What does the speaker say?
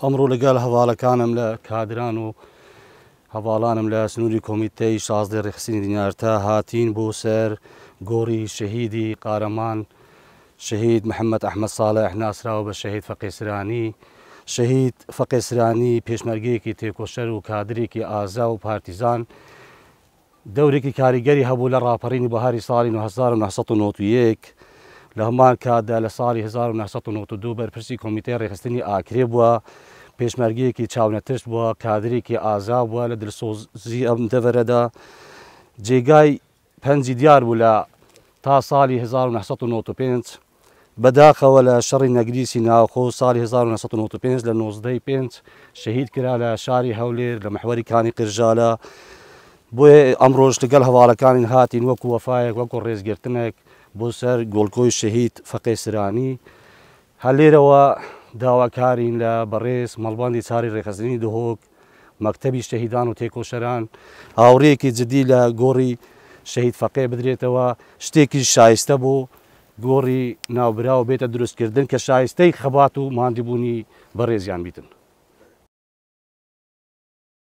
ئەمڕۆ لەگەڵ هەڤاڵەکانم لە کادران و هەڤاڵانم لە سنووری کۆمیتەی شازدەی ڕێکخستنی دینارتا هاتین بۆ سەر گۆڕی شەهیدی قارەمان شەهید محەممەد ئەحمەد ساڵح ناسراوە بە شەهید فەقێ سرانی. شەهید فەقێ سرانی پێشمەرگەیەکی تێکۆشەر و کادرێکی ئازا و پارتیزان دەورێکی کاریگەری هەبوو لە ڕاپەڕینی بەهاری ساڵی 1991، لە هەمان کاتدا لە ساڵی 1992 بەرپرسی کۆمیتەی ڕێکخستنی ئاکرێ بووە، پێشمەرگەیەکی چاونەترس بووە، کادرێکی ئازا بووە لە دلسۆزی ئەم دەڤەرەدا جێگای پەنجی دیار بوو لە تا ساڵی 1995. بەداخەوە لە شەڕی نەگریسی ناوخۆ ساڵی 1995 لە 19 ی پێنج شەهید کرا لە شاری هەولێر لە محوەری کانی قرژالە. بۆیە ئەمڕۆش لەگەڵ هەواڵەکانین هاتین وەکو وەفایەک وەکو ڕێزگرتنێک بۆ سەر گۆڵکۆی شەهید فەقێ سرانی. هەر لێرەوە داواکارین لە بەڕێز مەڵبەندی چاری ڕێکخستنی دهۆک، مەکتەبی شەهیدان و تێکۆشەران ئاوڕێکی جدی لە گۆڕی شەهید فەقێ بدرێتەوە، شتێکی شایستە بۆ گۆڕی ناوبراو بێتە دروستکردن کە شایستەی خەبات و ماندیبوونی بەڕێزیان بیتن.